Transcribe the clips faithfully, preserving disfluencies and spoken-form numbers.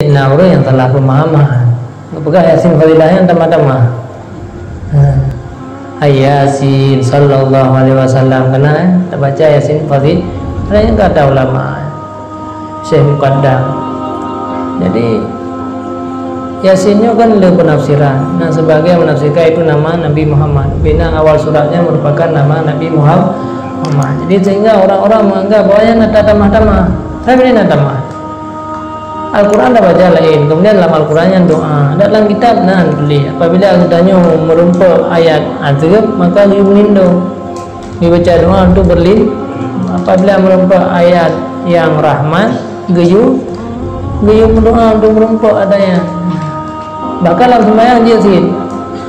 Na ureuëng nyang salah peumahaman. Geupeugah Yasin fadilah nyan tamah-tamah. Ha. Hai Yasin sallallahu alaihi wasallam, keunan, eh? Tabaca Yasin fadilah, ada nyang kata ulama, Syekh Muqaddam. Jadi, Yasin nyoe kan le penafsiran. Nah, sebagian menafsirkan itu nama Nabi Muhammad. Bina awal suratnya merupakan nama Nabi Muhammad. Jadi, sehingga orang-orang menganggap bahwa nyan na tamah-tamah. Tapi nyan na tamah. Al-Quran tabaca laén, kemudian dalam Al-Quran nyan doa. Dak lam kitab na tuléh, apabila geutanyoe meurumpok ayat azeub, maka geuyue meulindong. Geubaca doa untuk berlin-, apabila meurumpok ayat yang rahmat, geuyue, geuyue meudoa untuk meurumpok ayat nyan. Bahkan lam sembahyang jeuet cit.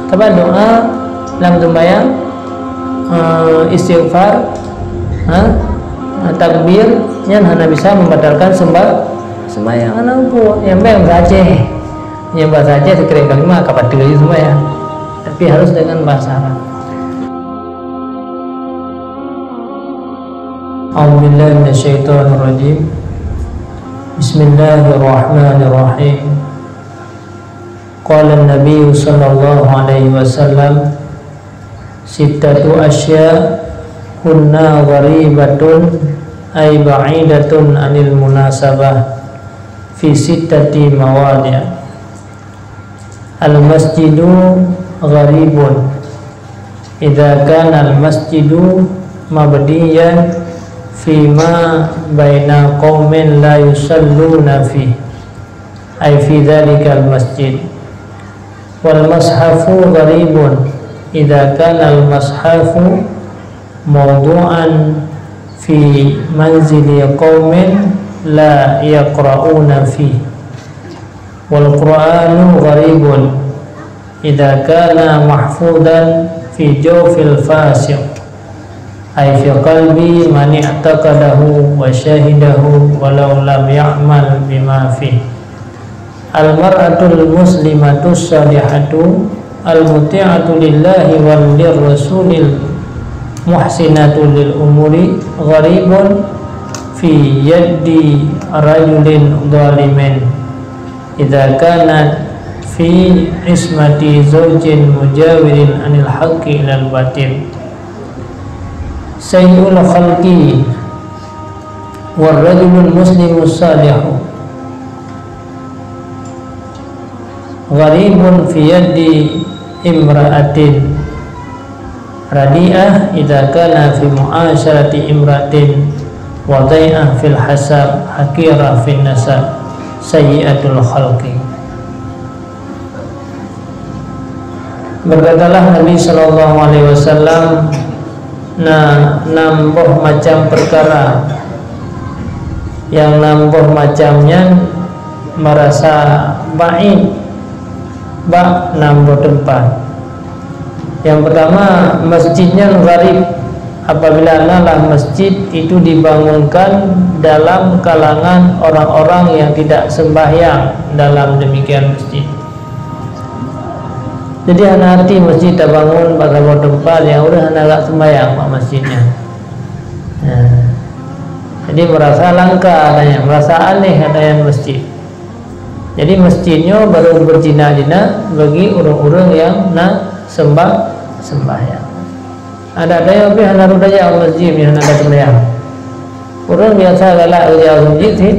Sabab doa lam sembahyang, eh, istighfar, ha, takbir, nyan hana bisa membatalkan sembah-, sembahyang. Hana umpuk. Nyang bèk bahasa Aceh. Nyang bahasa Aceh sikrek kalimah ka bateue jih sembahyang. Tapi harus dengan bahasa Arab. A'udzubillahi minasyaitonirrajim. Bismillahirrahmanirrahim. Qala Nabi sallallahu alaihi wasallam, "Sittatu asya hunna gharibatun ay ba'idatun anil munasabah fi sittati mawadi'. Al-masjidu gharibun idza kana al-masjidu mabniyan fi ma baina qaumin la yusalluna fi, ay fi dzalikal masjid. Wal mashafu gharibun idza kana al-mashafu mawdu'an fi manzili qaumin la yaqra'una fi. Wal Qur'anu gharibun idza kana mahfuzan fi jawfil fasiq, ay fi qalbi man i'taqadahu wa syahidahu walau lam ya'mal bima fih. Al mar'atul muslimatus salihatu al muti'atu lillahi wal lirrasulil muhsinatu lil umuri gharibun fi yaddi rajulin zalimin idza kanat fi ismati zaujin mujawirin anil haqqi ilal batil. Sayyul khalqi war rajulul muslimus salihu gharibun fi yaddi imra'atin radi'ah idza kana fi mu'asyarati imra'atin wadai'ah fil hasab haqirah fin nasab sayyi'atul khalqi." Berkatalah Nabi sallallahu alaihi wasallam, na nam boh macam perkara, nyang nam boh macam nyan merasa baik bak nam boh teumpat. Yang pertama, masjid nyan gharib apabila nalah masjid itu dibangunkan dalam kalangan orang-orang yang tidak sembahyang dalam demikian masjid. Jadi hana arti masjid tabangun bak saboh teumpat nyang ureuëng hana geujak sembahyang bak masjid nyan. Nah, jadi merasa langka adanya, merasa aneh adanya masjid. Jadi masjid nyoe baru berjina-jina bagi ureuëng-ureuëng nyang na sembah-, sembahyang. Ada-ada nyang pih hana rot tajak u masjid, nyang hana tapeuleueh. Ureuëng biasa galak geujak u masjid cit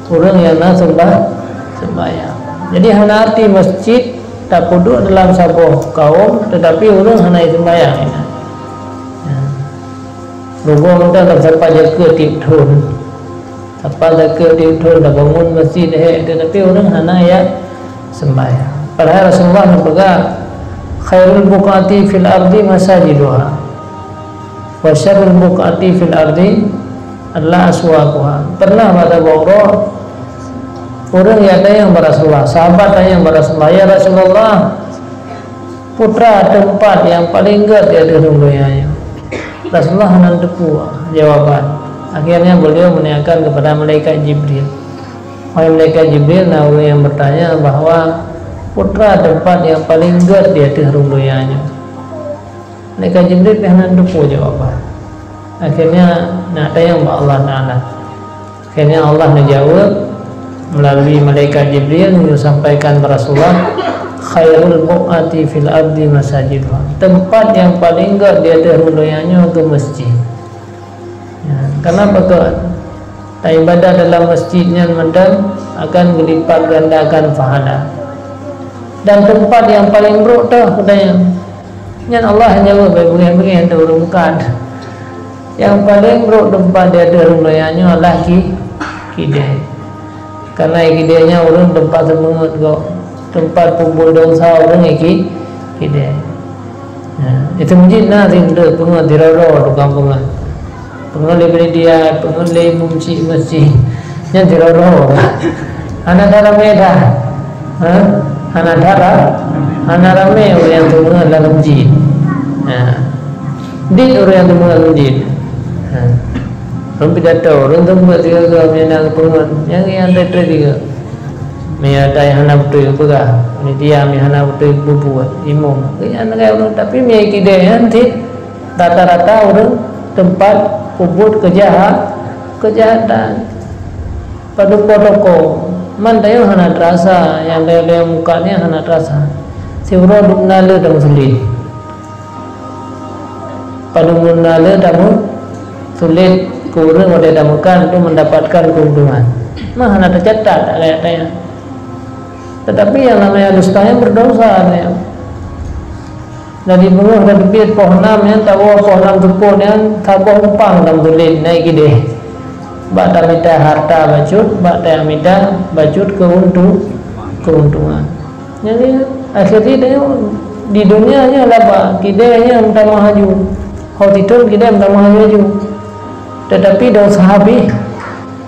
ureuëng nyang na sembah-, sembahyang. Jadi hana arti masjid tapeuduek dalam saboh kaum, tetapi ureuëng hana sembahyang inan. Rugoe mantong lam sapat zakeuet tieb thon. Sapat zakeuet tieb thon, tabangun masjid hék, tetapi ureuëng hana jak sembahyang. Padahai Rasulullah neupeugah, "Khairul buq'ati fil ardi masajiduha, wa syarrul buq'ati fil ardi adalah aswaquha." Pernah bak saboh uroe, ureuëng nyang tanyong bak Rasulullah, sahabat tanyong bak Rasulullah, "Ya Rasulullah, peue teumpat nyang paleng gét di ateueh rhueng donya nyoe?" Rasulullah hana neuteupeue jawaban. Akhirnya beliau menanyakan kepada malaikat Jibril. Wahai malaikat Jibril, na ureuëng nyang bertanya bahwa peue teumpat nyang paleng gét di ateueh rhueng donya nyoe. Malaikat Jibril pih hana neuteupeue jawaban. Akhirnya nak tanyong bak Allah Taala. Akhirnya Allah neujaweueb, Melalui malaikat Jibril, nyoe sampaikan bak Rasulullah, "Khairul buq'ati fil ardi masajiduha." Tempat nyang paleng gét di ateueh rhueng donya nyoe keuh masjid. Ya, kenapa keuh? Taibadat dalam masjid nyan mantong akan geulipat gandakan pahala. Dan tempat nyang paleng brok teuh, keuh nyan. Nyan Allah nyang jaweueb, beungéh-beungéh teuh ureuëng bukan. Nyang paleng brok tempat di ateueh rhueng donya nyoe adalah ki-, kidée. Karena kidée nyan ureuëng tempat seumeungeut gob, tempat peubuet desya ureuëng ki-, kidée. Ya, itu masjid na sih, peungeut di rot-rot tukang peungeut. Peungeut lé panitia, peungeut lé imum masjid. Nyan sidroe-droe. Hana that ramé that. Ha? Hana that ra-, hana ramé ureuëng nyang peungeut lam masjid. Ha. Dit ureuëng nyang peungeut lam masjid. Ha. Ureuëng pidato, ureuëng teumeung tiga-tiga, meunyo na peungeut. Nyang, nyang treb-treb tiga. Meunyo ata nyang hana beutôi peugah, panitia meunyo hana beutôi peubuet, imum. Nyan kan ureuëng, tapi meunyo kidée nyan cit, rata-rata ureuëng tempat peubuet keujaha-, keujahatan. Padub po toko, man tanyoe hana teurasa, nyang tanyoe muka nyan hana teurasa. Siuroe dum na le tameusulet. Padub na le tameusulet keu ureuëng watée tameukan untuk mendapatkan keuntungan. Mah hana teucatat ayat-ayat. Tetapi yang namanya dusta nyan berdosa nyan. Dari beungoh ka teubiet poh nam nyan, tawoe poh nam seupôt nyan, saboh umpang tameusulet naik kidée. Bak tamita harta bacut, bak tamita bacut keuntu-, keuntungan. Jadi, akhé jih tanyoe di dunia nyoe laba, kidée nyoe meutamah laju. Ho sithon kidée meutamah laju-laju. Tetapi desya habéh,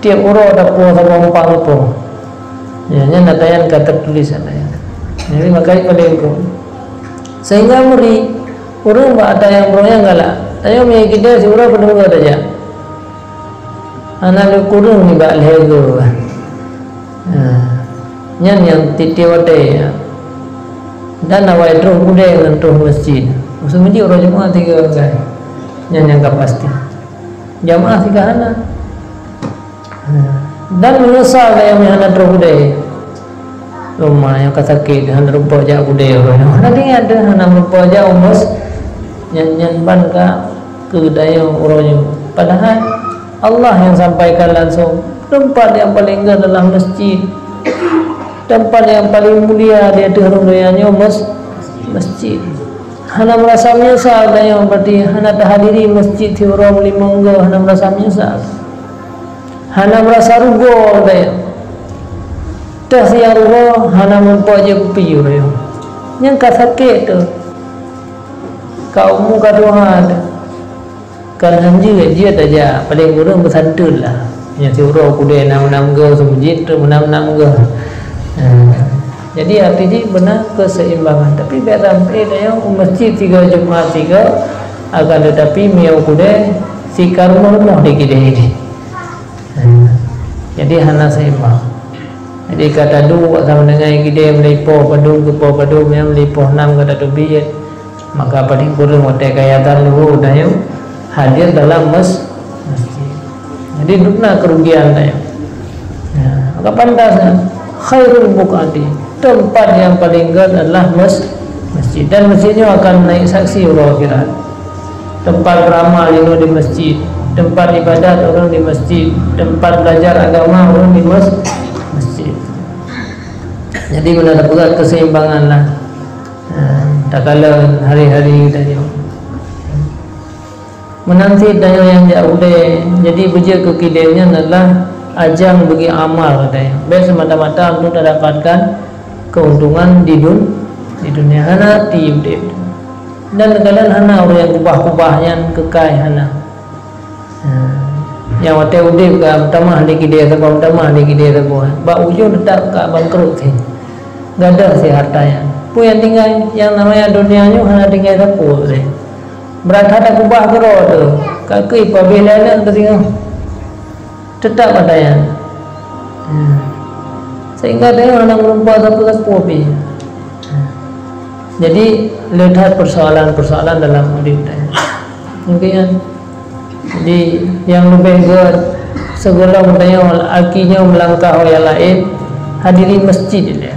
tieb uroe tapuwoe saboh umpang ipoh. Ya, nyan ata nyan ka teutuléh ata nyan. Jadi, makajih paleng brok. Sehingga meuri, ureuëng bak ata nyang brok nyan galak. Tanyoe meunyo kidée siuroe padub goe tajak. Hana lé kureueng nibak lhée goe. Ha. Nyan nyang tieb-tieb watée, ya. Dan awai troh kudée ngon troh masjid. Masuk masjid uroe Jumat tiga kali. Nyan nyang ka pasti. Jamaah siga hana. Ha. Dan meunyeusal gaya meuhana troh kudée. Luma nyang ka sakét, hana rumpok jak kudée uroe nyoe. Hana ingat deh, hana rumpok jak umus. Nyan, nyan ban ka keu tanyoe uroe nyoe. Padahai Allah nyang sampaikan langsung, tempat nyang paleng gét adalah masjid. Tempat nyang paleng mulia di ateueh rhueng donya nyoe mas-, masjid. Hana meurasa meunyeusal tanyoe, berarti hana tahadiri masjid siuroe meulimong goe, hana meurasa meunyeusal. Hana meurasa rugoe tanyoe. Teuh siang rugoe, hana meurumpok jeuet kupi uroe nyoe. Nyang ka sakét teuh. Ka umu ka tuha teuh. Kan han jeuet, jeuet aja, paleng kureueng beusanteut lah. Nyang siuroe kudée nam-nam goe, seumeujid trok nam-nam goe. Ha. Jadi, arti jih beuna keuseimbangan. Tapi biasa sampai tanyoe u masjid tiga Jumat tiga, akan tetapi meunyo kudée sika rumoh-rumoh di kidée. Ha. Jadi, hana seimbang. Jadi, ka taduek sama dengan kidée meulipôh padub, keu po padub, nyang meulipôh nam ka tateubiet. Maka paling kureueng watée ka azan luhur tanyoe hadir dalam mes-, masjid. Jadi dum na keurugian tanyoe. Ya, maka pantas nyan. Khairul buq'ati, tempat nyang paleng gét adalah mes-, masjid. Dan masjid nyoe akan naik saksi uroe akhirat. Tempat beramal inong di masjid, tempat ibadat ureuëng di masjid, tempat belajar agama ureuëng di mes-, masjid. Jadi beuna tapeugah keuseimbangan lah. Ha, takalon hari-hari tanyoe. Meunan cit tanyoe nyang jak udée, jadi beujeuet keu kidée nyan adalah ajang bagi amal tanyoe. Bék semata-mata untuk tadapatkan keuntungan di dun-, di dunia, hana arti udeb. Dan kadang hana ureuëng nyang kubah-kubah nyan keukai hana. Ha. Nyang watée udeb ka meutamah di kidée saboh, meutamah di kidée saboh. Bak ujong teutap ka bangkrot sih. Gadoh sih harta nyan. Peue nyang tinggai, nyang namanya dunia nyoe hana tinggai sapeue sih. Brat that kubah keudroe teuh, ka keu pabeh lé aneuk teuh singoh. Teutap ata nyan. Hmm. Sehingga tanyoe hana meureumpok sapeue-sapeue pih. Hmm. Jadi, le that persoalan-persoalan dalam udeb tanyoe. Mungkin kan? Jadi, nyang leubeh gét, sigohlom tanyoe aki nyoe meulangkah u nyang laén, Hadirin masjid ilèe.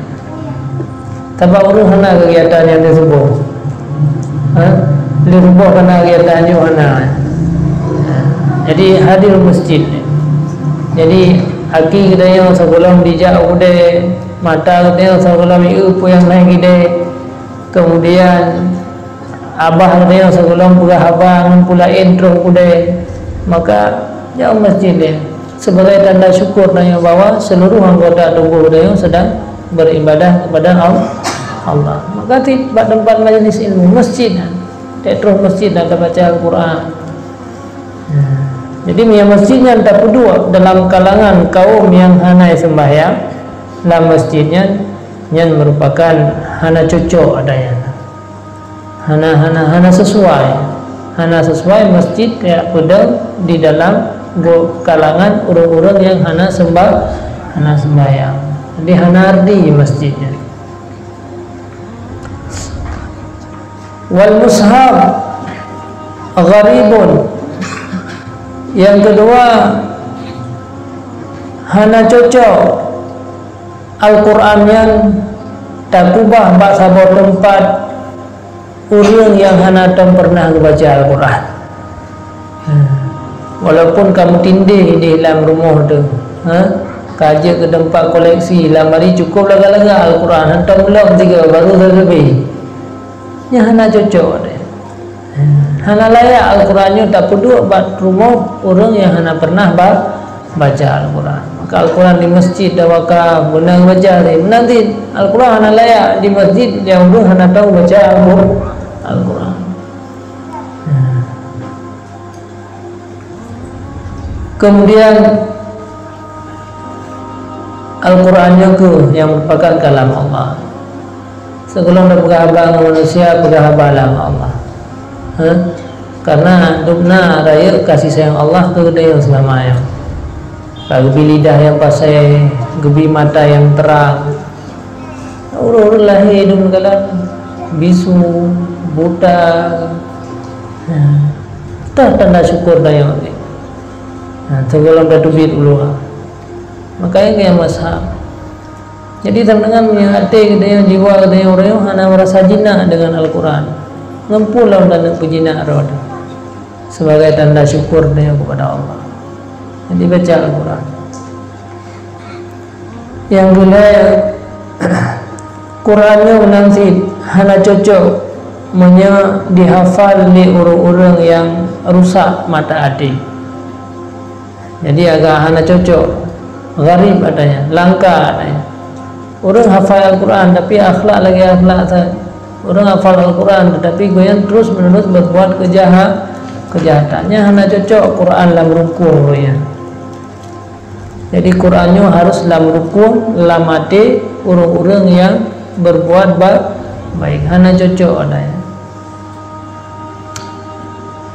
Sabab ureueng hana kegiatan nyang teuseubut. Ha? Lheuh suboh hana kegiatan nyoe hana. Jadi hadir masjid. Jadi aki geutanyoe sigohlom jijak u keudè, mata geutanyoe sigohlom jieu peue nyang na i keudè. Kemudian abah geutanyoe sigohlom peugah haba ngon peue laén troh u keudè. Maka jak u masjid lé. Sebagai tanda syukur tanyoe bahwa seluruh anggota tubuh tanyoe sedang beribadah kepada Al-, Allah. Maka di bak tempat majlis ilmu, masjid, nyan. Trok troh masjid dan tabaca Al-Quran. Nah, jadi meunyo masjid nyan tapeuduek dalam kalangan kaum nyang hana sembahyang, lam masjid nyan, nyan merupakan hana cocok adanya. Hana, hana, hana sesuai. Hana sesuai masjid jak peudong di dalam go-, kalangan ureueng-ureueng nyang hana semba-, hana sembahyang. Jadi hana arti masjid nyan. Wal mushaf gharibun. Nyang keudua, hana cocok Al-Quran nyan takubah bak saboh teumpat ureueng nyang hana tom peureunah geubaca Al-Quran. Ha. Walaupun ka meutindéh di lam rumoh teuh, ha? Ka jeuet keu teumpat koleksi, lamari cukôp lagak-lagak Al-Quran, hantom lom tiga baru teuleubeh. Nyan hana cocok deh. Hana layak Al-Quran nyoe tapeuduek bak rumoh ureueng nyang hana peureunah ba-, baca Al-Quran. Maka Al-Quran di masjid dak wakaf, meunan baca di meunan cit. Al-Quran hana layak di masjid nyang ureueng hana tau baca Al-Quran. Kemudian Al-Quran nyoe keuh nyang merupakan kalam Allah. Sigohlom tapeugah haba ngon manusia, peugah haba lam Allah. Ha? Karena dum na rayeuk kasih sayang Allah keu geutanyoe seulama nyoe. Ka geubi lidah nyang pasé, geubi mata nyang terang. Ureueng-ureueng lahé dum kalam bisu, buta. Ha. Tah tanda syukur tanyoe. Ha, sigohlom tateubiet u luwa. Makanya gaya mazhab. Jadi, teungoh nyan meunyo até geutanyoe, jiwa geutanyoe, ureueng hana meurasa jinak deungon Al-Quran, ngon peue lom taneuk peujinak rot sebagai tanda syukur tanyoe kepada Allah. Jadi, baca Al-Quran. Nyang keulhèe, Quran nyoe meunan cit hana cocok meunyo dihafal lé ureueng-ureueng nyang rusak mata até. Jadi agak hana cocok, gharib katanya, langka katanya. Ureueng hafal Al-Quran tapi akhlak lagèe akhlak sa-, ureueng hafal Al-Quran tetapi gobnyan terus menerus berbuat kejaha-, kejahatan. Nyan hana cocok Quran lam rukun gobnyan. Jadi Quran nyoe harus lam rukun, lam até ureueng-ureueng nyang berbuat ba-, baik, hana cocok katanya.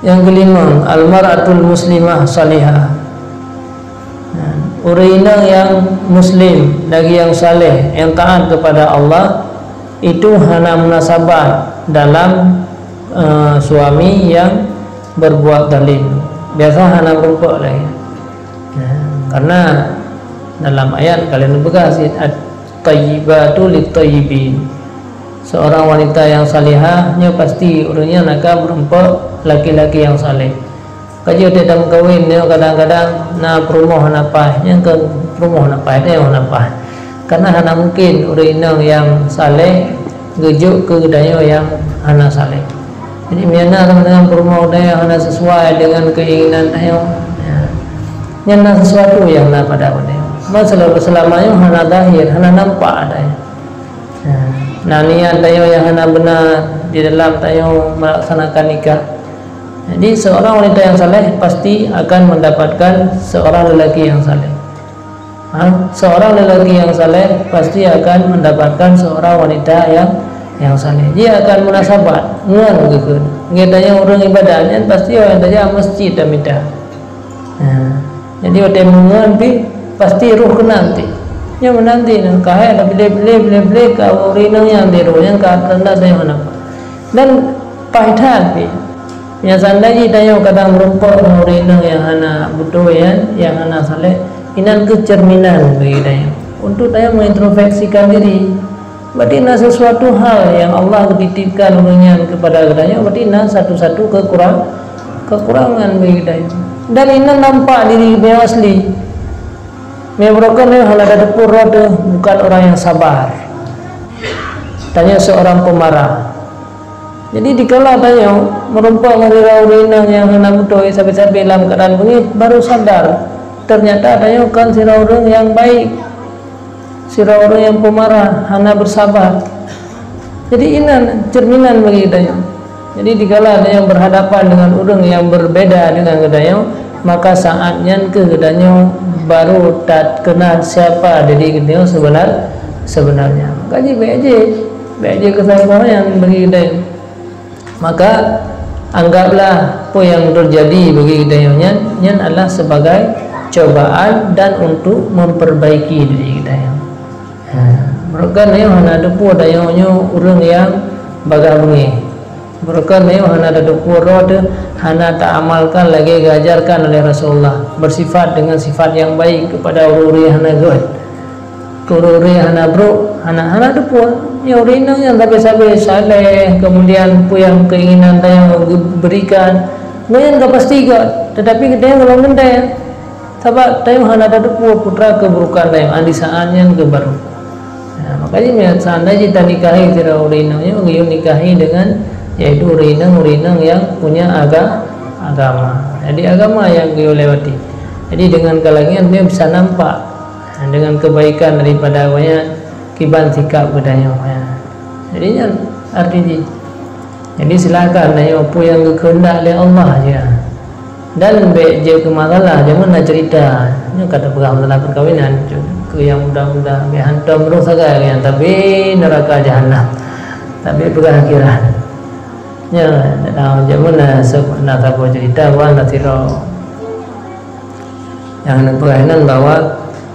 Nyang keulimong, al-mar'atul muslimah salihah. Nah, ureueng inong nyang muslim, lagi nyang saleh, nyang taat kepada Allah, itu hana meunasabat dalam, eh, suami nyang berbuat zalim. Biasa hana meurumpok lagi. Nah, karena dalam ayat ka lheueh neupeugah cit, "At-thayyibatu lit-thayyibin." Seorang wanita yang salihah, nyoe pasti ureueng nyan akan meurumpok laki-laki yang saleh. Ka jeuet tameukawen nyoe kadang-kadang na peurumoh hana paih, nyan keu peurumoh hana paih, tanyoe hana paih. Karena hana mungkin ureueng inong nyang saleh geujok keu tanyoe nyang hana saleh. Jadi, meunyo na teuma-teuma peurumoh tanyoe hana sesuai dengan keinginan tanyoe, ya, nyan na sesuatu nyang na pada ureueng. Masalah selama nyoe hana zahir, hana nampak tanyoe. Ya. Na niat tanyoe nyang hana beuna di dalam tanyoe melaksanakan nikah. Jadi, seorang wanita yang saleh pasti akan mendapatkan seorang lelaki yang saleh. Ha? Seorang lelaki yang saleh pasti akan mendapatkan seorang wanita yang, yang saleh. Dia akan meunasabat ngon geukheun. Geutanyoe ureueng ibadat nyan pasti ureueng tajak masjid tamita. Ha. Jadi watèe meungon pih pasti roh keunan ti. Nyoe meunan ti nyoe ka hai, tapi lé, lé, lé, lé ka ureueng inong nyan ti roh nyan ka tanda tanyoe hana. Dan paih that pih. Nyang seandai jih tanyoe kadang meurumpok ngon ureueng inong nyang hana beutôi nyan, nyang hana saleh, inan keuh cerminan bagi tanyoe. Untuk tanyoe mengintrospeksikan diri, berarti na sesuatu hal yang Allah geutitipkan ureuëng nyan kepada geutanyoe, berarti na satu-satu kekurang-, kekurangan bagi geutanyoe. Dan inan nampak diri geutanyoe asli. Meubroken nyoe hana tateupeue droe teuh bukan orang yang sabar. Tanyoe seorang pemarah. Jadi dikala tanyoe meurumpok ngon sidroe ureuëng inong nyang hana beutôi sabe-sabe lam keuadaan beungéh, baru sadar, ternyata tanyoe kon sidroe ureuëng nyang baik, sidroe ureuëng nyang peumarah, hana beusabar. Jadi inan cerminan bagi tanyoe. Jadi dikala tanyoe berhadapan dengan ureuëng yang berbeda dengan geutanyoe, maka saat nyan keuh geutanyoe baru takenal siapa diri geutanyoe sebenar-, sebenarnya. Maka jih bék jih, bék jih keusaboh nyan bagi geutanyoe. Maka anggaplah apa yang terjadi bagi geutanyoe nyan, nyan adalah sebagai cobaan dan untuk memperbaiki diri geutanyoe. Ha, meureuka nyoe hana teupeue tanyoe nyoe ureuëng nyang bagah beungéh. Meureuka nyoe hana tateupeue droe teuh hana taamalkan lagée geuajarkan oleh Rasulullah, bersifat dengan sifat yang baik kepada ureuëng-ureuëng hana gét. Keu ureuëng hana brok, hana, hana teupeue. Nyoe ureuëng inong nyang sabe-sabe saleh, kemudian peue nyang keinginan tanyoe geuberikan, nyan ka pasti gét, tetapi geutanyoe gohlom geuntée. Sabab tanyoe hana tateupeue putra keuburukan tanyoe, di saat nyan keuh baru. Nah, makanya seandainya tanikahi sidroe ureuëng inong nyoe, geuyue nikahi dengan, yaitu ureuëng inong, ureuëng inong yang punya aga-, agama. Jadi agama yang geuyue lewati. Jadi dengan kalangan dia bisa nampak dengan kebaikan daripada awaknyan kiban sikap geutanyoe. Ya. Jadi nyan arti jih. Jadi silakan tanyoe peue nyang geukeuheundak lé Allah je. Dan bék jeuet keu masalah, jameun na cerita. Nyoe ka tapeugah masalah perkawinan, keu nyang muda-muda, bék hantom roh sagai nyan, tapi neraka jahanam. Tapi peugah akhirat. Nyoe, jameun na se-, na saboh cerita, wan na sidroe nyang neupeugah inan bahwa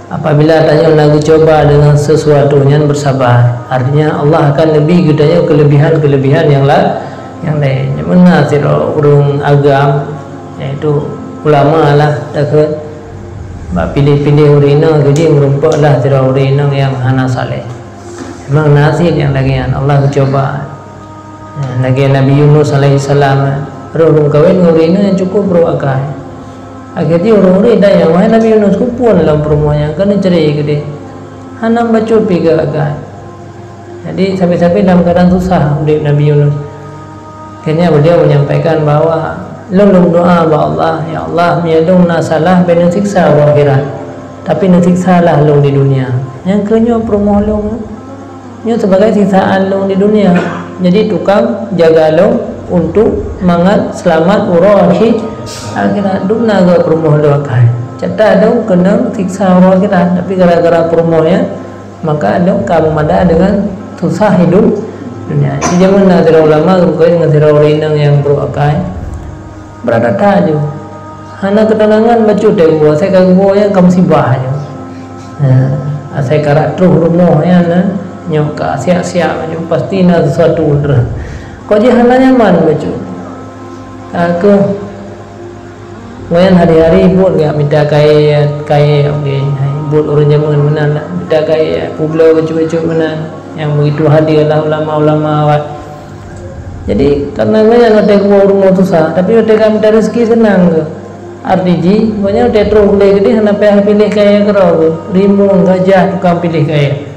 apabila tanyoe na geucoba dengan sesuatu nyan bersabar, artinya Allah akan neubri geutanyoe kelebihan-kelebihan nyang la-, nyang laén. Nyan meunan sidroe ureuëng agam, yaitu ulama lah, takheun bak piléh-piléh ureuëng inong, keujih meurumpok lah sidroe ureuëng inong nyang hana saleh. Memang na cit nyang lagée nyan, Allah geucoba. Lagée Nabi Yunus alaihissalam, roh lôn kawén ngon ureuëng inong nyang cukup brok akai. Akhé jih ureuëng-ureuëng tanyong, "Wahai Nabi Yunus, keupeue lam peurumoh nyan keuneuk cerai keudeh? Hana bacut pih keu akai." Jadi sabe-sabe dalam keuadaan susah udeb Nabi Yunus. Akhirnya beliau menyampaikan bahwa lôn lôn doa bak Allah, "Ya Allah, meunyoe lôn na salah, bék neusiksa u akhirat, tapi neusiksalah lôn di dunia. Nyang keu nyoe peurumoh lôn." Nyoe sibagai siksaan lôn di dunia. Jadi tukang jaga lôn untuk mangat seulamat uroe akhi-, akhirat. Dum na geuh peurumoh lôn akai. Cata lôn keunong siksa uroe akhirat, tapi gara-gara peurumoh nyan, maka lôn ka meumada deungon susah hidup dunia. Di jameun na sidroe ulama geukheun ngon sidroe ureuëng inong nyang brok akai. Brat that-that ju. Hana keutanangan bacut teuh geuwoe, asai ka geuwoe nyan ka musibah ju. Nah, asai ka rot troh rumoh nyan, nah, nyoe ka siak-siak ju, pasti na sesuatu droe. Kok jih hana nyaman bacut. Ka keuh, ngon nyan hari-hari buet geujak mita kayée, kayée, oke. Buet ureuëng jameun meunan lah, mita kayée, peubloe bacut-bacut meunan. Nyang begitu hadir lah ulama-ulama awak. Jadi, karena gobnyan watée geuwoe u rumoh susah, tapi watée ka mita rezeki seunang geuh. Arti jih, gobnyan watée troh glé keudeh hana payah piléh kayée keudroe geuh, rimueng, gajah tukang piléh kayée.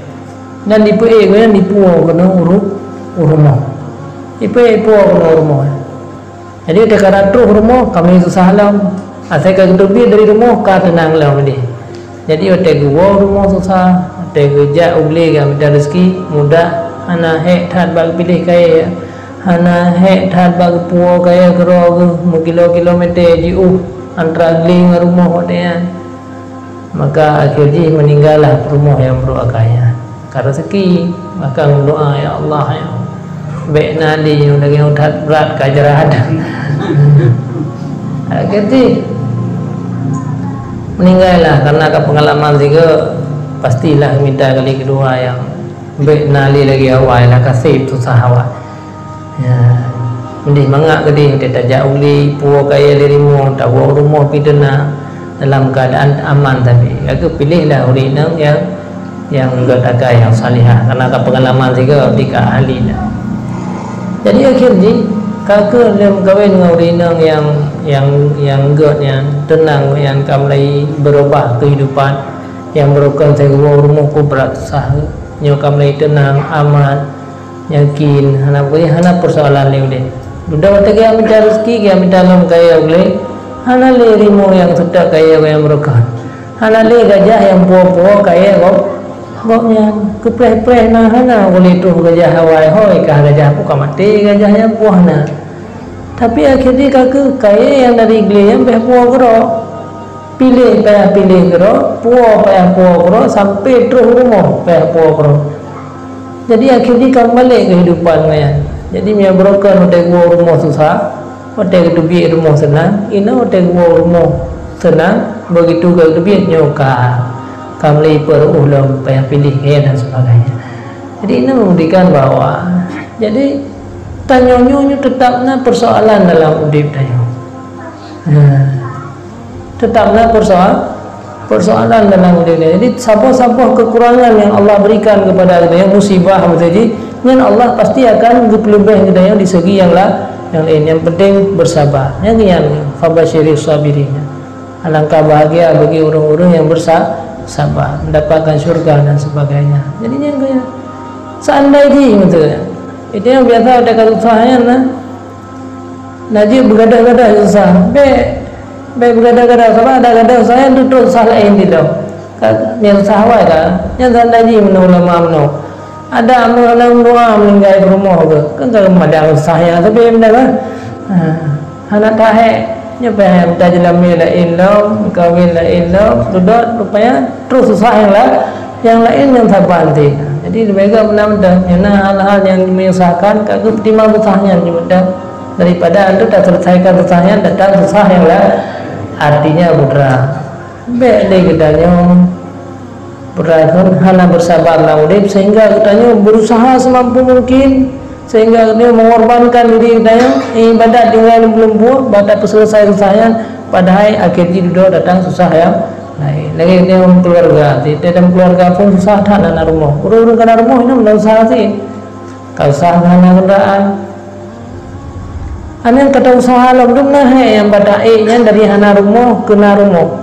Dan dipeuék gobnyan dipuwoe keunoe u ru-, u rumoh. Dipeuék puwoe keunoe u rumoh. Jadi, watée ka rot troh u rumoh, ka meususah lom. Asai ka geuteubiet dari rumoh, ka teunang lom deh. Jadi watée geuwoe u rumoh susah, watée geujak u glé geujak mita rezeki, mudah, hana hék that bak geupiléh kayée, hana hék that bak geupuwoe kayée keudroe geuh meukilo-kilomete jiôh antara glé ngon rumoh watée nyan. Maka akhé jih meuninggai lah peurumoh nyang brok akai nyan. Ka rezeki, maka meudoa, "Ya Allah, ya Allah, bék na lé nyoe lagée nyoe that brat ka jrat." Akhé jih meuninggai lah, karena ka peungalaman sigoe, pastilah mita kali keudua nyang bék na lé lagée awai lah, ka sép susah awai. Ya, meudeh mangat keudeh, watée tajak u glé, puwoe kayée lé rumoh, tawoe u rumoh pih teunang, dalam keuadaan aman sabe. Ka geupiléh lah ureuëng inong nyang nyang geutanyoe nyang salihah, karena ka peungalaman sigoe tika ahli nyan. Jadi akhé jih ka keuh lheueh meukawen ngon ureueng inong nyang, nyang, nyang gét nyan, teunang nyan ka mulai beurubah keuhidupan, nyang beurukon sigoe rumoh keu brat sah, nyoe ka mulai teunang, aman, yakin, hana, pokoknya hana peusoalan lé udeb. Dudoe watée geumita rezeki, geumita lom kayée gleh, hana lé rimong nyang seutôt kayée nyang beurukon. Hana lé gajah nyang puwoe-puwoe kayée gob-, gobnyan. Keupreh-preh na hana, boleh troh gajah awai hôi kah gajah puka maté gajah nyang puwoe na. Tapi akhé jih ka keuh kayée nyang dari gleh nyan béh puwoe keudroe. Piléh payah piléh keudroe, puwoe payah puwoe keudroe, sampai troh rumoh payah puwoe keudroe. Jadi akhé jih ka meubalek keuhidupan nyan. Jadi meunyoe beurukon watée geuwoe rumoh susah, watée geuteubiet rumoh seunang, inoe watée geuwoe rumoh seunang, begitu ka geuteubiet nyoe ka, ka mulai peuruôh lom payah piléh kayée dan sebagainya. Jadi ini membuktikan bahwa jadi tanyoe nyoe, nyoe tetap na persoalan dalam udeb tanyoe. Nah, tetap na persoal-, persoalan dalam udeb nyoe. Jadi saboh-saboh kekurangan yang Allah berikan kepada kita, yang musibah beutôi jih, nyan Allah pasti akan geupeuleubeh geutanyoe di segi yang la-, yang lain. Yang penting bersabar. Yang nyan, fabasyiris sabirin. Alangkah bahagia bagi ureueng-ureueng yang bersa-, sabar, mendapatkan syurga dan sebagainya. Jadi nyan keuh nyan. Seandai jih beutôi, itu yang biasa ada kasus susah nyan nah. Nah, jeuet beugadoh-gadoh susah. Bék, bék beugadoh-gadoh, sabab ada gadoh susah nyan tutoe susah laén dilom. Ka, nyang susah awai ka. Nyan tanda jih meunoe ulama meunoe. Ada meunoe doa meuninggai peurumoh geuh. Kan ka madang susah nyan sabe meunan kan. Ha, hana tahe. Nyoe payah mita jeulamé laén lom, kawen laén lom, dudoe rupanya troh susah nyang la-, nyang laén nyang saban teuh. Jadi leubeh gét meunan mantong, nyang na hal-hal nyang menyusahkan, ka geupeutimang susah nyan nyoe mantong. Daripada antu taseuleusaika susah nyan, datang susah nyang laén. Artinya, putra, bék lé geutanyoe, putra, hana bersabar lam udeb, sehingga geutanyoe berusaha semampu mungkin, sehingga geutanyoe mengorbankan diri geutanyoe, ibadat tinggai lom-lom buet, bak tapeuseuleusaika susah nyan, padahai akhé jih dudoe datang susah nyang laén. Lagée geutanyoe keuluwarga, di dalam keuluwarga phon susah that hana rumoh. Ureueng-ureueng ka na rumoh nyan meunan susah cit. Ka susah hana keundaraan. Aneuëk ka ta-useuha lom dum na hék nyang bak taék nyan dari hana rumoh keu na rumoh.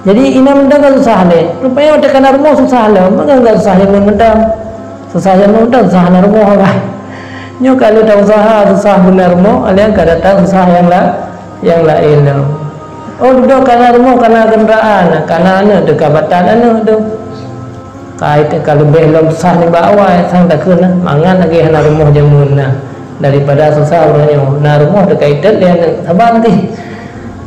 Jadi inan mantong ka susah lé. Rupanya watée ka na rumoh susah lom, maka ka susah jameun mantong. Susah jameun mantong, susah hana rumoh kan. Nyoe ka lheueh ta-useuha susah beuna rumoh, alheuh ka datang susah nyang la-, nyang laén lom. Oh, dudoe ka na rumoh, ka na keundaraan, ka na aneuëk teuh, ka batat aneuëk teuh. Ka itet ka leubeh lom susah nibak awai, sang takheun na, mangat lagée hana rumoh jameun na, daripada susah uroe nyoe. Na rumoh teuka itet lé aneuëk saban tih.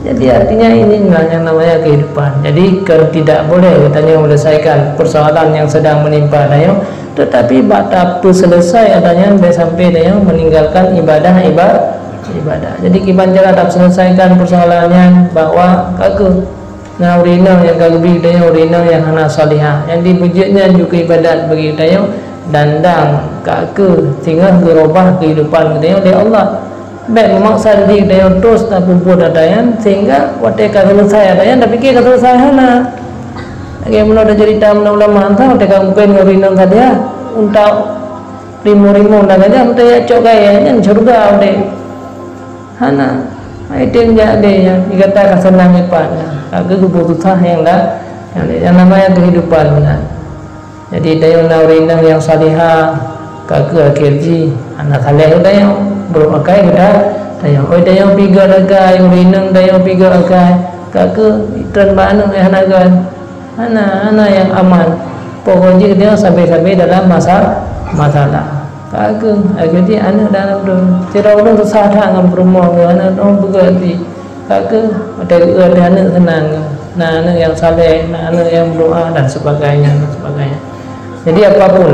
Jadi artinya ini yang namanya kehidupan. Jadi kan tidak boleh geutanyoe menyelesaikan persoalan yang sedang menimpa tanyoe, tetapi bak tapeuseuleusaika nyan bék sampai tanyoe meninggalkan ibadah, iba-, ibadah. Jadi kiban cara tapeuseuleusaika persoalan nyan bahwa ka keuh na ureueng inong nyang ka geubi geutanyoe ureueng inong nyang hana salihah. Nyang dipeujeuet nyan jeuet keu ibadat bagi geutanyoe, dan dang ka keuh singoh geurubah keuhidupan geutanyoe lé Allah. Bék meumaksa diri geutanyoe terus tapeubuet ata nyan, sehingga watée ka seuleusoe ata nyan, tapike ka seuleusoe hana. Lagée meunoe taceurita meunoe ulama hantom, watée ka mungken ngon ureueng inong salihah, unta rimueng-rimueng dan gajah, meuteujak cok kayée nyan syeuruga udeb. Hana. Ai tem jak deh nyan, di gata ka seunang ipat nyan. Ka geubuet susah nyang la-, nyang, nyang namanya kehidupan meunan. Jadi, tanyoe na ureueng inong nyang salihah, ka keuh akhé jih, hana saleh geutanyoe, brok akai geutanyoe. Oi, tanyoe pih gét akai, ureueng inong tanyoe pih gét akai, ka keuh itreun bak aneuëk nyang hana gét. Hana, hana nyang aman. Pokok jih dia sabe-sabe dalam masa-, masalah. Ka keuh, akhé jih aneuëk dalam tu. Sidroe ureueng susah that ngon peurumoh, aneuëk dong peugah jih. Ka keuh, watée geuôt lé aneuëk seunang. Na aneuëk nyang saleh, na aneuëk nyang meudoá dan sebagainya, dan sebagainya. Jadi apapun,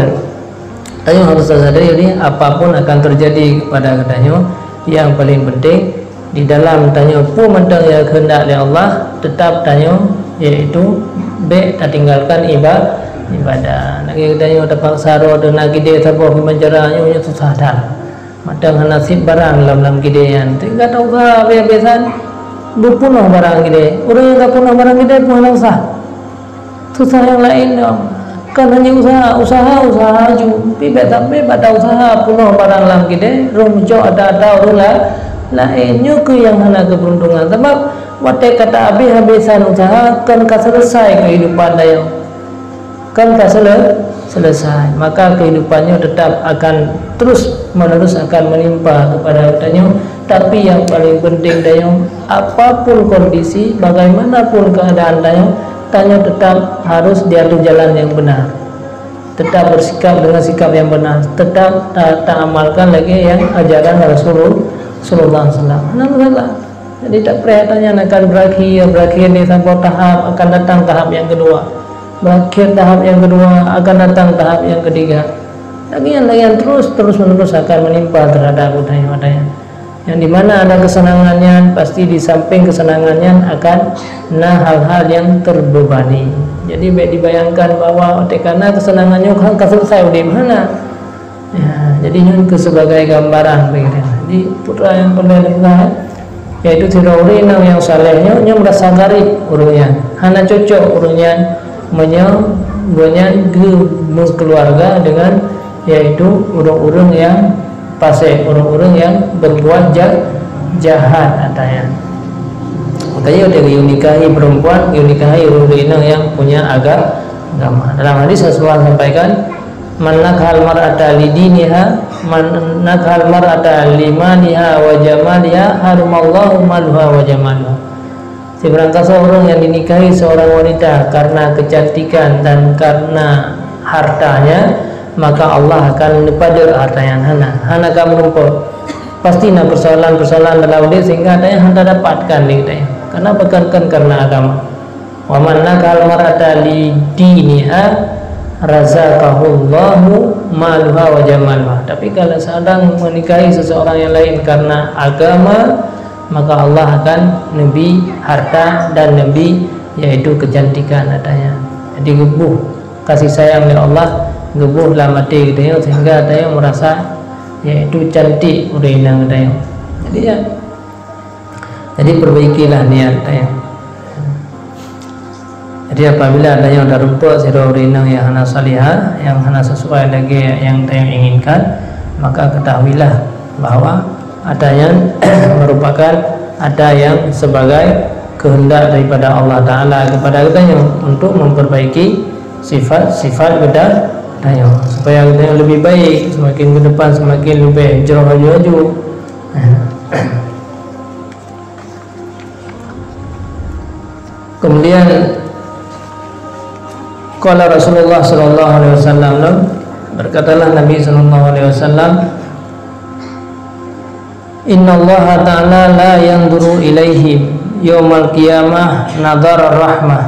tanyoe harus sadari, jadi apapun akan terjadi kepada geutanyoe, yang paling penting di dalam tanyoe peue mantong nyang keuheundak lé Allah, teutap tanyoe, yaitu bék tatinggalkan iba-, ibadah. Lagée tanyoe tapaksa droe teuh na gidée saboh kiban cara nyoe, nyoe susah that. Mantong hana sit barang lam, lam gidée nyan. Tinggai tauga biasa-biasa beupunoh barang gidée. Ureueng nyang ka punoh barang gidée pun hana usah. Susah nyang laén dong. Kan hana usaha, usaha, usaha aju. Tapi bèk sampai bak ta usaha peunoh barang lam keudè, roh meucok ata-ata ureueng la-, laén. Nyoe keuh nyang hana keubeuruntongan. Sabab watèe ka ta abéh-abésan usaha, kon ka seuleusai keuhidupan tanyoe. Kan ka seule-, seuleusai. Maka keuhidupan nyoe teutap akan terus menerus akan menimpa kepada tanyoe. Tapi nyang paléng penting tanyoe, apapun kondisi, bagaimanapun keuadaan tanyoe, tanyoe teutap harus di ateueh jalan nyang beuna. Teutap beusikap deungon sikap nyang beuna. Teutap ta-, ta amalkan lagèe nyang ajaran Rasulul-, Rasulullah sallallahu alaihi wasallam. Hana masalah. Jadi, tak preh ata nyan akan berakhir, berakhir ni sampoe tahap, akan datang tahap nyang keudua. Berakhir tahap nyang keudua, akan datang tahap nyang keutiga. Lagian-lagian terus, terus menerus akan menimpa terhadap geutanyoe, geutanyoe. Yang di mana ada kesenangan nyan, pasti di samping kesenangan nyan akan na hal-hal yang terbebani. Jadi, bèk dibayangkan bahwa watèe ka na kesenangan nyoe kan ka selesai udép, hana. Ya, jadi nyoe keu sebagai gambaran bagi kita. Jadi, putra nyang peureulèe leumoh, yaitu sidroe ureueng inong nyang saleh nyoe, nyoe meurasa garéb ureueng nyan. Hana cocok ureueng nyan meunyoe gobnyan geumeukeuluwarga deungon, yaitu ureueng-ureueng nyang fasek, ureueng-ureueng nyang berbuat ja-, jahat ata nyan. Makanya, watèe geuyue nikahi perempuan, geuyue nikahi ureueng inong nyang punya aga-, agama. Dalam hadis Rasulullah sampaikan, "Man nakahal mar'ata li diniha, man nakahal mar'ata li maliha wa jamaliha, harumallahu maluha wa jamaluha." Sibarang kasoe ureueng nyang dinikahi seorang wanita karena kecantikan dan karena hartanya, maka Allah akan neupadeuek harta nyan, hana, hana ka meurumpok. Pasti na persoalan-persoalan dalam udép sehingga harta nyan hana dapatkan lé geutanyoe. Karena bukan, kan karena agama. "Wa man nakahal mar'ata li diniha razaqahullahu maluha wa jamaluha." Tapi kalau seorang menikahi seseorang yang lain karena agama, maka Allah akan neubi harta dan neubi, yaitu kecantikan ata nyan. Jadi, geuboh kasih sayang lé Allah, geuboh lam até geutanyoe sehingga geutanyoe meurasa, yaitu cantik ureueng inong geutanyoe. Jadi, ya, Jadi, perbaikilah niat, ya. Jadi, apabila tanyoe tarumpok sidroe ureueng inong nyang hana salihah, nyang hana sesuai lagèe nyang tanyoe inginkan, maka ketahuilah bahwa ata nyan merupakan ata nyang sebagai kehendak daripada Allah Taala kepada geutanyoe untuk memperbaiki sifat-sifat geuta-, geutanyoe, supaya geutanyoe lebih baik, semakin ke depan semakin lebih jroh aju-aju. Kemudian, qala Rasulullah sallallahu alaihi wasallam, berkatalah Nabi sallallahu alaihi wasallam, "Innallaha ta'ala la yanzuru ilaihim yaumal qiyamah nadhara rahmah."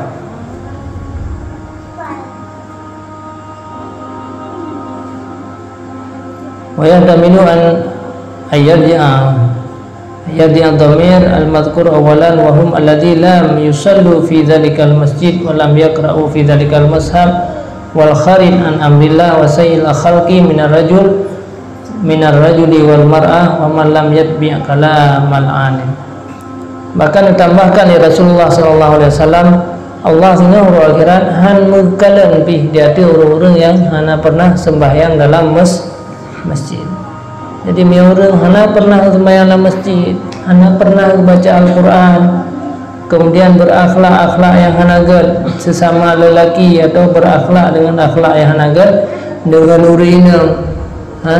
Wa yahtamilu an ayyadi'a Ya'ni ad-dhamir al-madhkur awwalan, wa hum alladzi lam yusallu fi dzalikal masjid wa lam yaqra'u fi dzalikal mashaf wal kharij an amrillah wa sayyil khalqi minar rajul, minar rajuli wal mar'ah, wa man lam yatbi' kalamal alim. Bahkan ditambahkan lé Rasulullah sallallahu alaihi wasallam, Allah singoh uroe akhirat han meukalon pih di ateueh ureuëng-ureuëng nyang hana pernah sembahyang dalam mes-, masjid. Jadi, meunyoe ureuëng hana pernah geuseumbahyang lam masjid, hana pernah geubaca Al-Quran, kemudian berakhlak-akhlak nyang hana gét sesama lelaki atau berakhlak dengan akhlak nyang hana gét dengan ureuëng inong, ha?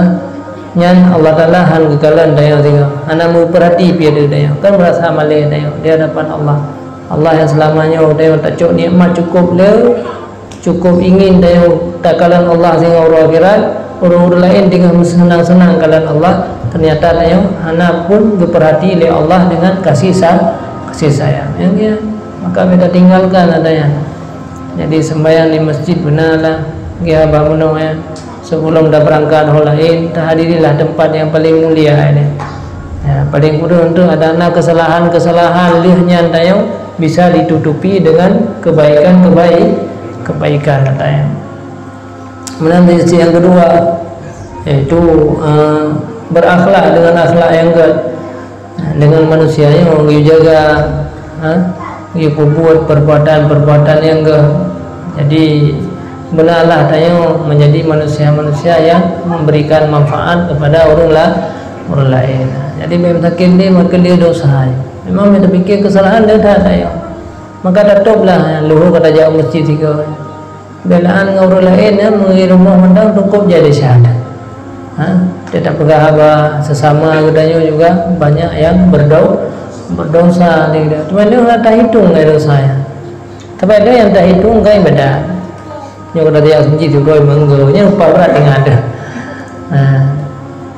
Nyan Allah Taala han geukalon tanyoe singoh, hana meupeurhati pih ateueh tanyoe, kan meurasa malèe tanyoe di hadapan Allah. Allah nyang seulama nyoe tanyoe tacok nikmat cukup le, cukup ingin tanyoe takalon Allah singoh uroe akhirat, ureuëng-ureuëng laén teungoh meuseunang-seunang kalon Allah, ternyata tanyoe hana pun geupeurhati lé Allah dengan kasih sa-, kasih sayang. Nyang nyan, maka bèk tatinggalkan ata nyan. Jadi, sembahyang di masjid beuna lah, geuh haba meunoe nyan. Sebelum tabeurangkat ho laén, tahadirilah teumpat nyang paleng mulia nyan. Ya, paleng kureueng tu ada na keusalahan-keusalahan lheueh nyan tanyoe bisa ditutupi dengan kebaikan-kebai-, kebaikan tanyoe. Kemudian, sisi yang kedua, yaitu, eh, berakhlak dengan akhlak yang gét. Dengan manusia nyoe geujaga, ha, geupeubuet perbuatan-perbuatan nyang gét. Jadi, Beuna lah tanyoe menjadi manusia-manusia yang memberikan manfaat kepada ureuëng la-, ureuëng laén. Jadi, bèk sakét lé meukeuleu dosa. Memang bèk tapike keusalahan lé that tanyoe. Maka tatôb lah, luhô ka tajak u meuseujid sigoe. Beulaan ngon ureuëng laén, ya, meungieng rumoh mantong cukup jadi syahadat. Ha? Teutap peugah haba sesama geutanyoe juga banyak yang berdo-, berdosa. Teuma nyoe hana tahitong lé dosa nyan. Tapi ada nyang tahitong kan ibadat. Nyoe ka tajak u meuseujid sigoe meunggô, nyan upah brat tinggai deuh. Ha.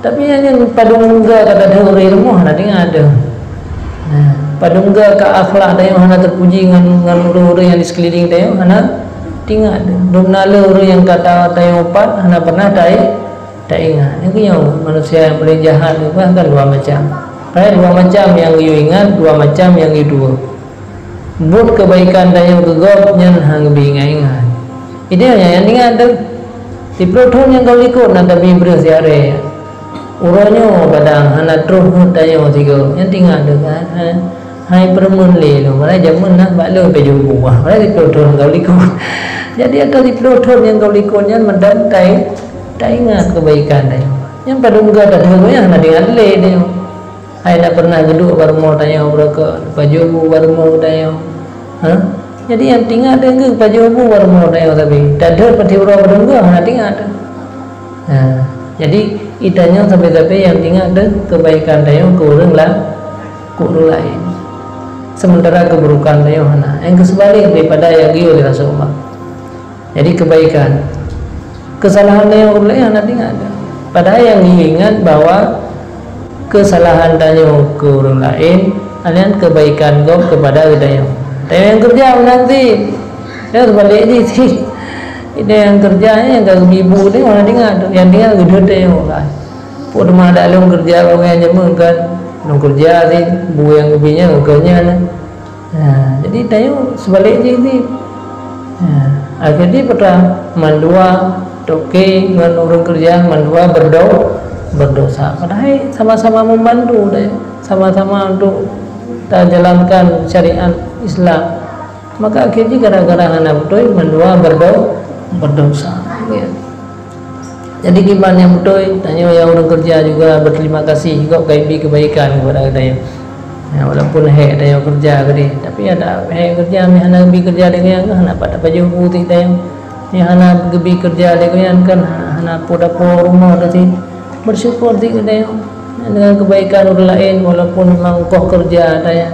Tapi nyang, nyang padum meunggô ka tadeuh ureuëng rumoh hana tinggai deuh. Ha. Padum meunggô ka akhlak tanyoe hana teupuji ngon, ngon ureuëng-ureuëng nyang di seukeuliléng tanyoe hana tinggai deuh. Dum na le ureuëng nyang ka ta-, tanyoe upat hana pernah ta-, taingat. Nyoe keuh nyoe manusia nyang paleng jahat nyoe kan dua macam. Padahai dua macam nyang geuyue ingat, dua macam nyang geuyue tuwoe. Buet keubaikan tanyoe keu gob nyan hana geubi ingat-ingat. Idéh nyan nyang ingat teuh. Siplôh thon nyang ka likot na tabi breuh siaré. Uroe nyoe kadang hana troh ngon tanyoe sigoe. Nyan ingat teuh kan? Ha, hai peureumeun lé lôn. Padahai jameun na bak lôn pajoh bu. Padahai siplôh thon nyang ka likot. Jadi, ata siplôh thon nyang ka likot nyan mantong tai-, taingat keubaikan tanyoe. Nyang padum ka tadeuh nyan hana ingat lé tanyoe. Hai na pernah geuduek bak rumoh tanyoe beurokok, pajoh bu bak rumoh tanyoe. Ha? Jadi nyang ingat deuh keuh pajoh bu bak rumoh tanyoe sabe. Tadeuh pati uroe padum goe hana ingat deuh. Ha. Jadi, geutanyoe sabe-sabe nyang ingat deuh keubaikan tanyoe keu ureuëng la-, keu ureuëng laén. Sementara keuburukan tanyoe hana. Nyang geuseubalek daripada nyang geuyue lé Rasulullah. Jadi keubaikan. Keusalahan tanyoe ureuëng laén hana ingat. Padahai nyang ingat bahwa keusalahan tanyoe keu ureuëng laén, nyan keubaikan gob keupada geutanyoe. Tanyoe nyang keureuja meunan cit. Nyoe seubalek jih cit. Nyang keureuja nyan nyang ka geubi bu tanyoe hana ingat. Nyang ingat geuduek tanyoe kan. Peue teuma adak lôn keureuja bak ureuëng jameun kan. Lôn keureuja cit, bu nyang geubi nyan keu nyan. Ha, jadi tanyoe seubalek jih cit. Ha, akhé jih peue teuma mandua toke ngon ureuëng keureuja mandua berdo-, berdosa. Padahai sama-sama membantu deh, sama-sama untuk tajalankan syariat Islam. Maka akhé jih gara-gara hana beutôi mandua berdo-, berdosa. Ya. Jadi, kiban nyang beutôi, tanyoe nyang ureuëng keureuja juga berterima kasih gob ka geubri keubaikan keupada geutanyoe. Ya, walaupun hék tanyoe keureuja keudeh, tapi adak hék keureuja, meuhana geubri keureuja lé gobnyan kan hana pat tapajoh bu cit tanyoe. Meuhana geubri keureuja lé gobnyan kan hana po dapo rumoh cit. Bersyukur cit geutanyoe. Dengan keubaikan ureuëng laén, walaupun memang ongkoh keureuja tanyoe.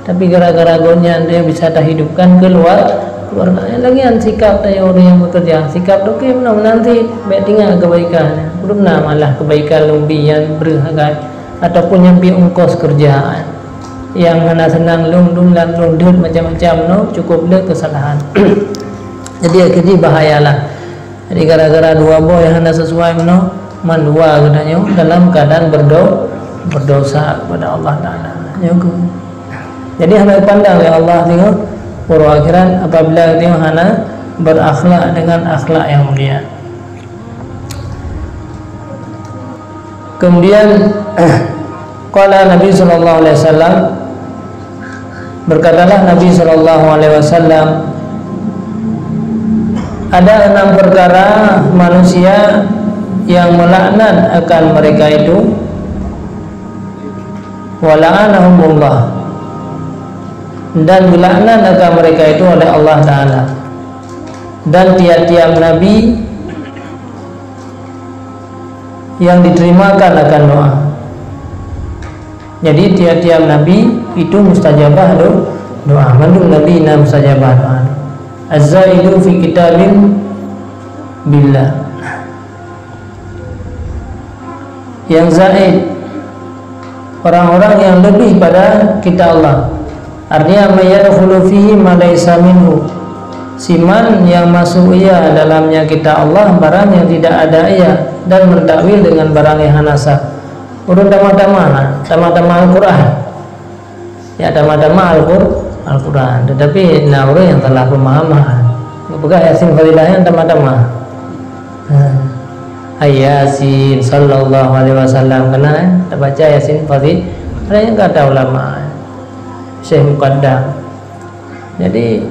Tapi gara-gara gobnyan tanyoe bisa tahidupkan keulua-, keuluwarga. Lagée nyan sikab tanyoe ureuëng nyang beukeureuja, sikab toke meunan-meunan cit, bék tinggai keubaikan. Peue teuma malah keubaikan lôn bi nyan breuh agam, ataupun nyang bi ongkos keureuja. Nyang hana seunang lôn, lôn lam lôn deuet macam-macam nyoe, cukup le keusalahan. Jadi, akhé jih bahayalah. Jadi, gara-gara dua boh nyang hana sesuai meunoe, mandua geutanyoe dalam keuadaan berdo-, berdosa kepada Allah Taala. Nyoe keuh. Jadi, hana geupandang lé Allah tanyoe uroe akhirat apabila geutanyoe hana berakhlak dengan akhlak nyang mulia. Kemudian, qala Nabi sallallahu alaihi wasallam, berkatalah Nabi sallallahu alaihi wasallam, "Ada enam perkara manusia yang melaknat akan mereka itu, wa la'anahumullah, dan gelaknat akan mereka itu oleh Allah Taala. Dan tiap-tiap nabi yang diterimakan akan doa." Jadi, tiap-tiap nabi itu mustajabah do-, doa. Mandum nabi na mustajabah doa. Az-zaidu fi kitabin billah. Yang zaid, orang-orang yang lebih pada kitab Allah. Artinya, "May yadkhulu fihi ma laisa minhu." Siman yang masuk ia dalamnya kitab Allah barang yang tidak ada ia, dan mentakwil dengan barang yang hana sah. Ureuëng tamah-tamah, tamah-tamah Al-Quran. Ya, tamah-tamah Al-Qur-, Al-Quran, tetapi na ureuëng nyang salah pemahaman. Geupeugah Yasin Fadilah nyan tamah-tamah. Ha. Hai Yasin sallallahu alaihi wasallam, keunan, eh? Tabaca Yasin Fadi-, ada nyang kata ulama, Syekh Muqaddam. Jadi,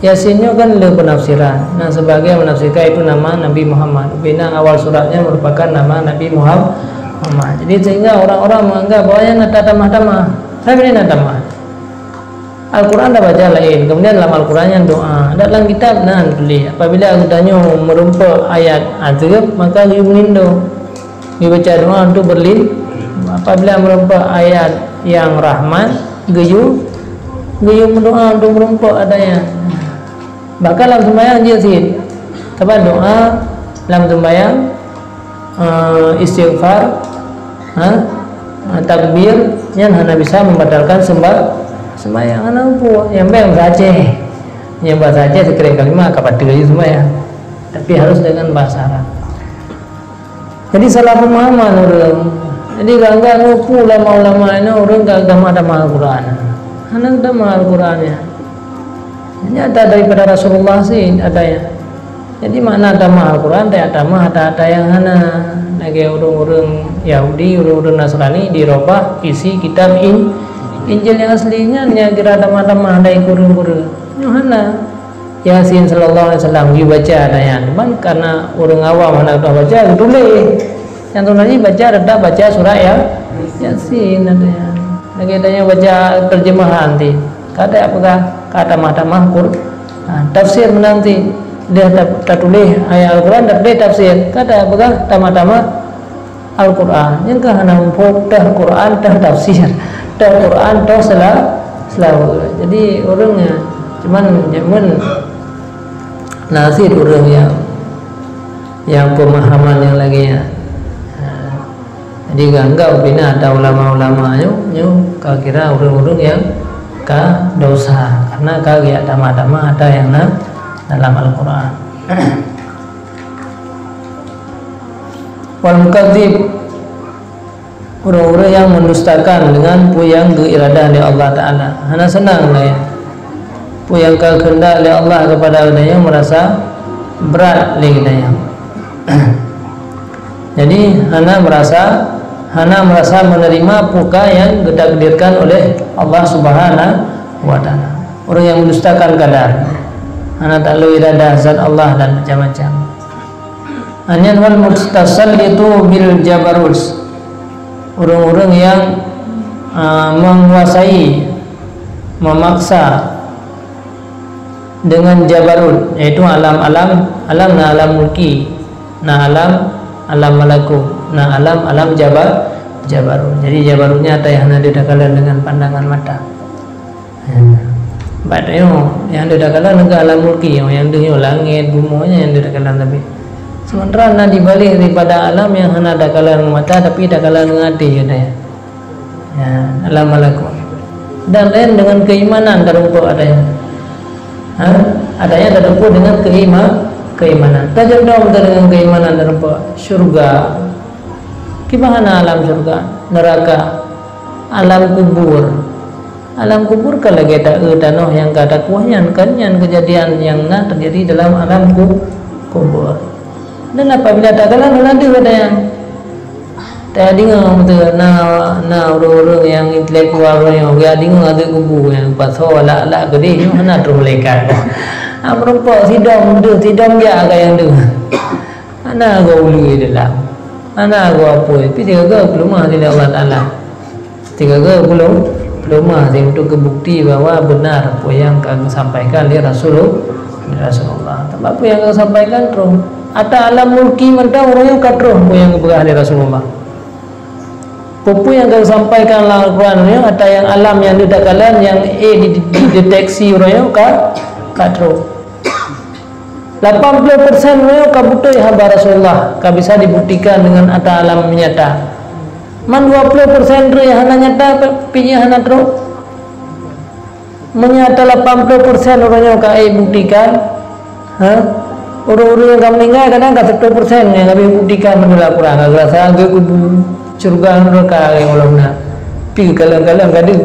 Yasin nyoe kan le penafsiran. Nah, sebagian menafsirkan itu nama Nabi Muhammad. Bina awal suratnya merupakan nama Nabi Muham-, Muhammad. Jadi sehingga orang-orang menganggap bahwa nyan ata tamah-tamah. Tapi nyan tamah. Al-Quran dah baca lain. Kemudian dalam Al-Quran nyan doa. Dak lam kitab nan tulis. Apabila geutanyoe meureumpok ayat azab, maka geuyue meulindo. Geuyue baca doa untuk berlin-, apabila meureumpok ayat yang rahmat, geuyue, geuyue meudoa untuk meureumpok ata nyan. Bahkan lam sembahyang jeuet cit. Sabab doa lam sembahyang, eh, istighfar, ha, takbir, nyan hana bisa membatalkan semba-, sembahyang. Hana muphom. Nyang bèk bahasa Aceh. Nyang bahasa Aceh sikrek kalimah ka bateue jih sembahyang. Tapi harus dengan bahasa Arab. Jadi salah pemahaman ureueng. Jadi gak-gak nyoe peue ulama-ulama nyoe ureueng ka tamah-tamah Al-Quran. Hana tamah Al-Quran nyan. Nyata daripada Rasulullah cit ata nyan. Jadi makna tamah Al-Quran, tamah ata-ata nyang hana. Lagèe ureueng-ureueng Yahudi, ureueng-ureueng Nasrani dirubah isi kitab In-, Injil nyang asli nyan, nyang kira tamah-tamah dari kureueng-kureueng. Nyoe hana. Yasin sallallahu alaihi wasallam geuyue baca ata nyan. Cuman karena ureueng awam hana teupeue baca, geutuléh. Nyang sebenarnya baca, tetap baca surat Ya-, Yasin ata nyan. Lagèe tanyoe baca terjemahan ti. Ka tapeugah, ka tamah-tamah Qur-, ha, tafsir meunan ti. Lheueh ta-, tatuléh ayat Al-Quran, tatuléh tafsir. Ka tapeugah tamah-tamah Al-Quran. Nyan keuh hana muphom, teuh Quran, teuh tafsir. Teuh Quran, teuh sela-, seulaweuet. Jadi, ureueng nyan, cuman jameun na cit ureueng nyang, nyang pemahaman nyang lagèe nyan. Ha. Jadi, gak-gak bina ata ulama-ulama nyoe, nyoe ka kira ureueng-ureueng nyang ka dosa. Karena ka geujak tamah-tamah ata nyang na dalam Al-Quran. Wal mukadzib, ureueng-ureueng nyang mendustakan dengan peue nyang geuiradah lé Allah Taala. Hana seunang lé. Peue nyang ka geukeundak lé Allah keupada geutanyoe meurasa brat lé geutanyoe. Jadi, hana meurasa, hana meurasa meuneurimong peue nyang geutakdirkan oleh Allah Subhanahu wa Taala. Ureueng nyang mendustakan qadar, hana taklok iradah zat Allah dan macam-macam. Nyan wal mutasallitu bil jabarut. Ureueng-ureueng nyang, ah, menguasai, memaksa dengan jabarut, yaitu alam-alam, alam na alam mulki, na alam, alam malakut, na alam, alam jaba-, jabarut. Jadi jabarut nyan ata nyang hana teukalon dengan pandangan mata. Bak tanyoe, nyang teukalon ngon alam mulki, nyang deuh nyoe langét, bumoe, nyan nyang teukalon tapi. Sementara na di balik daripada alam nyang hana teukalon ngon mata, tapi teukalon ngon até, kata ya. Ya, alam malakut. Dan lain dengan keimanan teurumpok adanya. Ha? Adanya teurumpok dengan keima-, keimanan. Tajak dong dengan keimanan teurumpok syurga. Kiban hana alam syurga, neraka, alam kubur. Alam kubur ka lagèe taeu tanoh nyang ka takueh nyan, kan nyan keujadian nyang na teujadi dalam alam ku-, kubur. Dan apabila takalon, hana deuh ata nyan. Tadeungoe beutôi na, na ureueng-ureueng nyang intelektual nyoe, geudeungoe azeueb kubu nyang pasoe alak-alak keudeh nyoe hana troh malaikat. Ameurumpok sidom deuh, sidom jak ka nyang deuh. Hana goe uleue dalam. Hana goe apui, tapi sigoe geupeulumah lé Allah Taala. Sigoe geupeulumah, sigoe untuk geubukti bahwa benar apa nyang ka geusampaikan lé Rasulullah, lé Rasulullah. Tapi apa nyang geusampaikan troh. Ata alam mulki mantong ureueng nyoe ka troh apa nyang geupeugah lé Rasulullah. Peue-peue nyang geusampaikan lam Al-Quran nyoe, ata nyang alam nyang deuh takalon nyang ék di, dideteksi ureueng nyoe ka, ka troh. Lapan ploh persen ureueng ka beutôi haba Rasulullah, ka bisa dibuktikan dengan ata alam nyata. Man dua ploh persen ureueng nyang hana nyata, pi-, pi nyang hana troh. Meunyoe ata lapan ploh persen ureueng nyoe ka ék buktikan, ha? Ureueng-ureueng nyang ka meuninggai kadang ka seratus persen nyang habéh buktikan meunurot Al-Quran, ka geurasa geukubur, syeuruga, neuraka, nyang ulôn na. Pi geukalon-kalon ka deuh.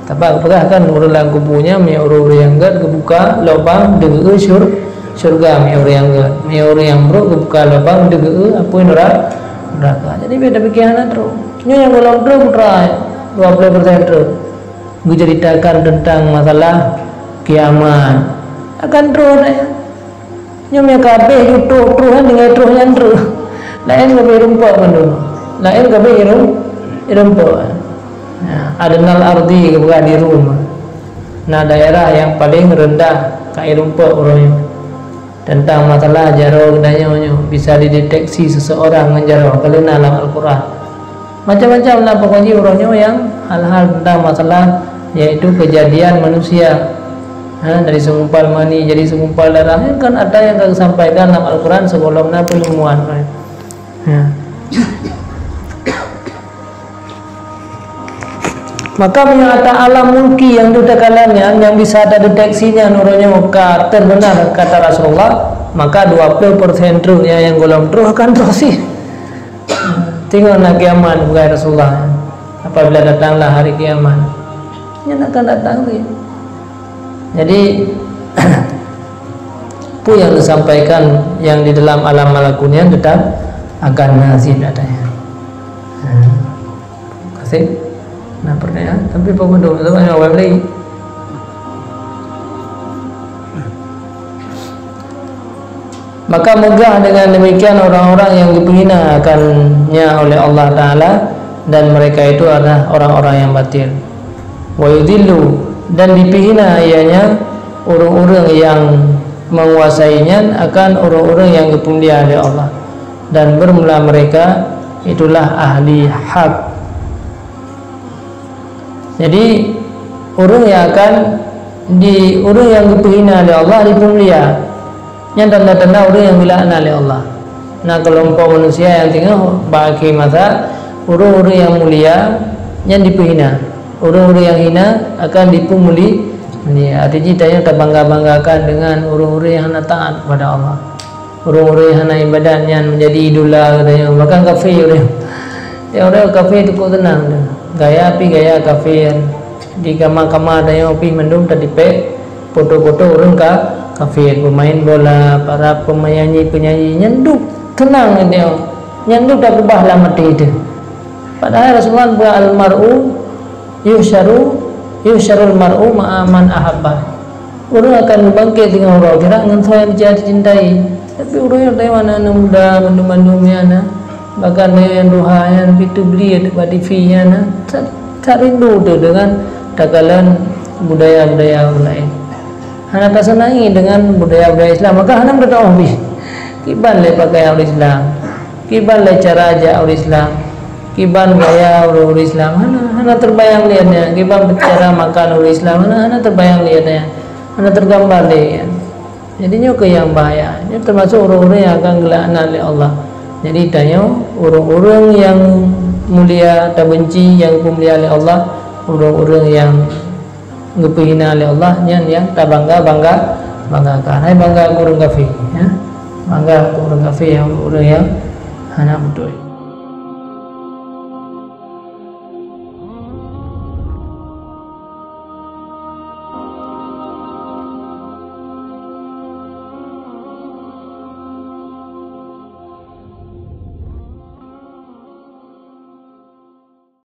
Sabab geupeugah kan ureueng lam kubu nyan, meunyoe ureueng-ureueng nyang gèt geubuka lubang deuh geu-eu syur-, syeuruga, meunyoe ureueng nyang gèt. Meunyoe ureueng nyang brok geubuka lubang deuh geu-eu apui neura-, neuraka. Jadi, bèk tapike hana troh. Nyoe nyang gohlom troh putra, dua ploh persen troh. Geuceuritakan teuntang masalah kiamat. Kan troh nyan. Nyoe meunyo ka abéh troh, troh nyan tinggai troh nyan troh. Laén ka abéh rumpok mandum. Laén ka abéh irum-, irumpok. Ya, adnal ardi geupeugah di Rom. Na daerah nyang paleng reundah ka irumpok uroe nyoe. Teuntang masalah jaroe geutanyoe nyoe bisa dideteksi seseorang ngon jaroe, ka lheueh na lam Al-Quran. Macam-macam lah pokok jih uroe nyoe nyang hal-hal teuntang masalah, yaitu keujadian manusia. Ha, dari segumpal mani jadi segumpal darah, nyan kan ada nyang ka geusampaikan lam Al-Quran sigohlom na peuneumoan. Ha. Maka meunyoe ata alam mulki nyang deuh takalon nyan, nyang bisa tadeteksi nyan uroe nyoe ka teubeunar kata Rasulullah, maka dua ploh persen treuk nyan nyang gohlom troh akan troh sit. Teungoh na kiamat, peugah Rasulullah, apabila datanglah hari kiamat, nyan akan datang sit. Jadi, peue nyang disampaikan nyang di dalam alam malakut nyan teutap akan na sit adanya. Ha. Kasih. Nah, pertanyaan, tapi apa betul? Itu banyak orang lain. Maka megah dengan demikian orang-orang yang dipeuhina akannya oleh Allah Ta'ala, dan mereka itu adalah orang-orang yang batil. Wa yudhillu, dan dipeuhina ianya ureuëng-ureuëng yang menguasai nyan akan ureuëng-ureuëng yang geupeumulia oleh Allah, dan bermula mereka itulah ahli hak. Jadi, ureuëng yang akan di, ureuëng yang geupeumulia oleh Allah dipeumulia. Nyan tanda-tanda ureuëng nyang geulaknat lé Allah. Na keulompok manusia nyang teungoh bak akhé masa, ureuëng-ureuëng nyang mulia nyan dipeuhina, ureuëng-ureuëng nyang hina akan dipeumuli-, mulia. Arti jih tanyoe tabangga-banggakan deungon ureuëng-ureuëng nyang hana taat kepada Allah. Ureuëng-ureuëng nyang hana iébadat nyan menjadi idola geutanyoe, bahkan kafé ureuëng. Ya, ureuëng kafé tu kok teunang tu. Gaya pih gaya kafé. Di kama-kama tanyoe pih mandum tatipék foto-foto ureuëng ka, kafé, pemain bola, para penyanyi-penyanyi, nyan duek teunang nyoe. Nyan duek takeubah lam até teuh. Padahai Rasulullah peugah, "Al-mar'u yuhsyaru, yuhsyarul mar'u ma'a man ahabba." Ureuëng akan geubangkét teungoh uroe akhirat ngon soe nyang jicintai. Tapi ureuëng nyoe tanyoe na aneuk muda, mandum-mandum nyan na. Bahkan tanyoe nyang tuha nyan, pih teubliek bak T V nyan na. Sa-, sa rindu teuh deungon takalon budaya-budaya ureuëng laén. Hana taseunangi deungon budaya-budaya Islam, maka hana meuteutoh pih. Kiban lé pakaian ureuëng Islam, kiban lé cara jak ureuëng Islam, kiban gaya ureuëng Islam, hana, hana teubayang lé nyan. Kiban cara makan ureuëng Islam, hana, hana teubayang lé nyan. Hana teugambar lé nyan. Jadi nyoe keuh nyang bahaya. Nyoe teumasok ureuëng-ureuëng nyang akan geulaknat lé Allah. Jadi tanyoe ureuëng-ureuëng nyang mulia tabenci, nyang geumulia lé Allah, ureuëng-ureuëng nyang geupeuhina lé Allah, nyan nyang tabangga-bangga, banggakan. Hai bangga keu ureuëng kafé, ya. Bangga keu ureuëng kafé, nyang ureuëng nyang hana beutôi.